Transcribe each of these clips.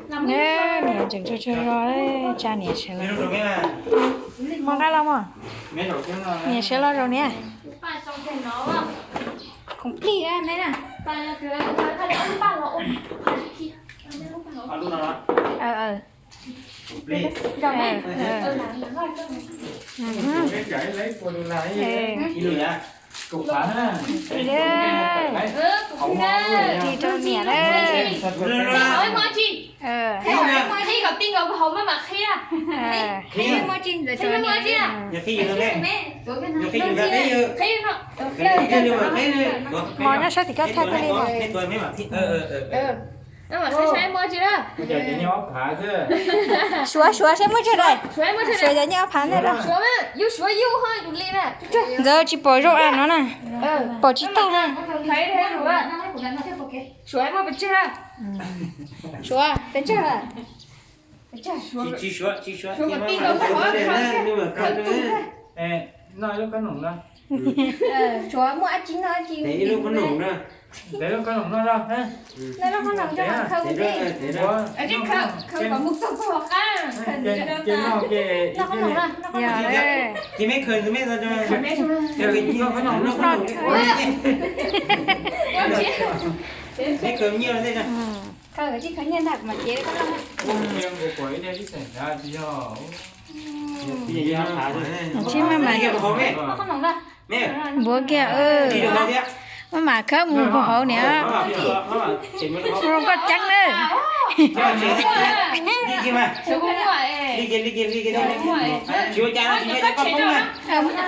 Niam tseem tsaug tsaug zog, tsa niam sawv los. Mos nqa los mog. Niam sawv los zaum niam. Khoom plig me na. Tig rau niam lawm. Mos nyob sab tim koj thaj thiaj li. Suav suav saib muaj tsawg daim. Suav cov nyiaj ob phav ntawd rau. Ntxawm tsis pom zoo a no na. Pom tsis tag na. Suav, pes tsawg? Suav muaj ab tsi noj ab tsi. Noj lub qhob noom no. Noj lub qhob noom coj los khaws kuv tij. Khaws kom mus txog txog qab. Noj qhob noom no. Khaws kom tij khaws nyiaj ntag kuv mam cev. Tsis maj mam npuav kiag. Maj mam khawb mus puag hauv niam. Zoo koj ceeb na.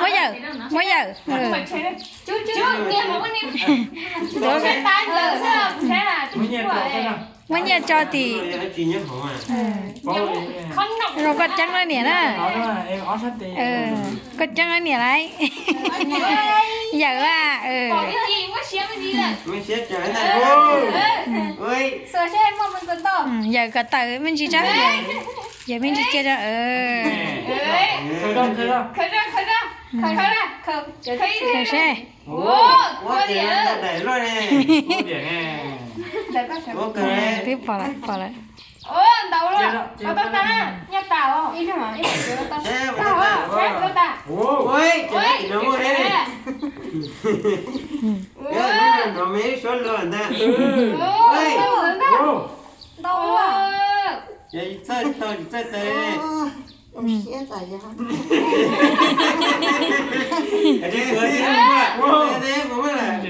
Muab yawm, muab yawm. Muab nyiaj tso tim. Zoo koj ceeb na niam na. Koj ceeb na niam lauj. Yawm a. Yawm kom tawm me ntsis tso. Yawm me ntsis cia tso. Khaws seb. Twb pom lawm, pom lawm.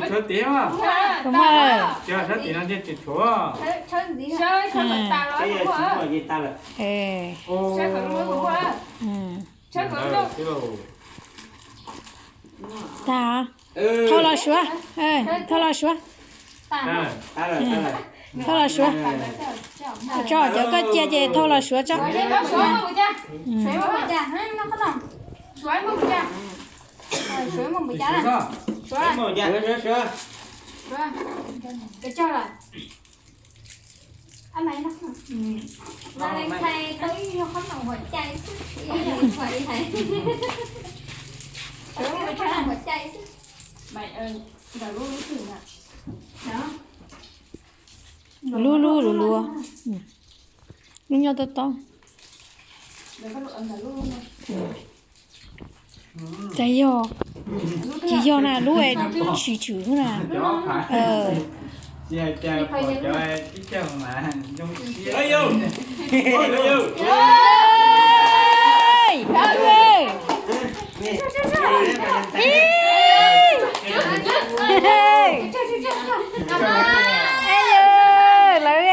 Tshuav tim, tshuav tim no thiaj tsis tshuav. Tag. Thauj los suav, thauj los suav. Thauj los suav. Tso cov koj cia ces thauj los suav tso. Lub lub luv luv, lub nyob tob tob. Tsis yog, tsis yog na, lub es tshwm tshwm xwb na. Lawv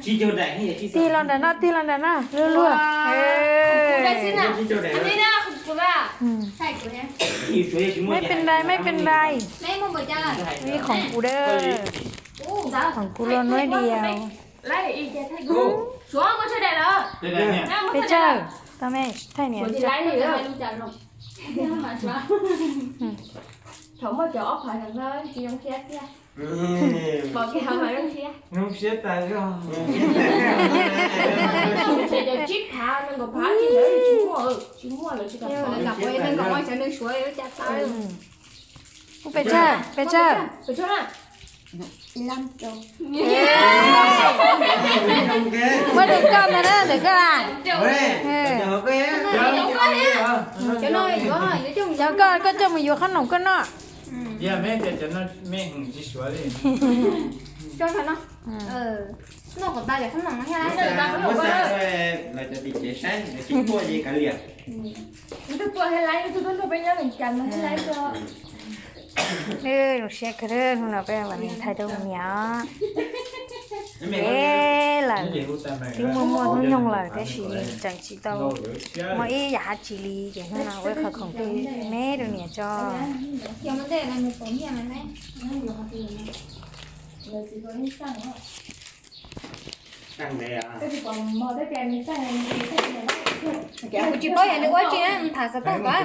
Tig los nram no, tig los nram no, luag luag. Mej pes dais, mej pes dais. Ib khoom kuv dawb, khoom kuv luag nuav diam. Peb tsawg, tau mej thaij niam. Pom kiag hauv mas zoo siab. Zoo siab tas zog. Ces cov tsib phav nees nkaum phav tsis ntawd tsis muaj, tsis muaj lawv tsis kam pom. Nees nkaum cov neeg suav yuav cas tau. Pes tsawg, pes tsawg? Muab rau koj ntag na, ntawm koj. Cov koj, koj coj mus yuav qhob noom koj noj. Cov no, noj kom tas cov qhob noom no thiab. Zoo siab kawg, hnub no peb mam li thaij rau niam. Peb lawm, twb muaj muaj hnub nyoog lawm tab sis tseem tsis tau muaj ib yam dab tsi li ces hnub no ua ib qho khoom me rau niam tso. Kuv tsis paub yog nws ua tsi na, tham xav tag pab.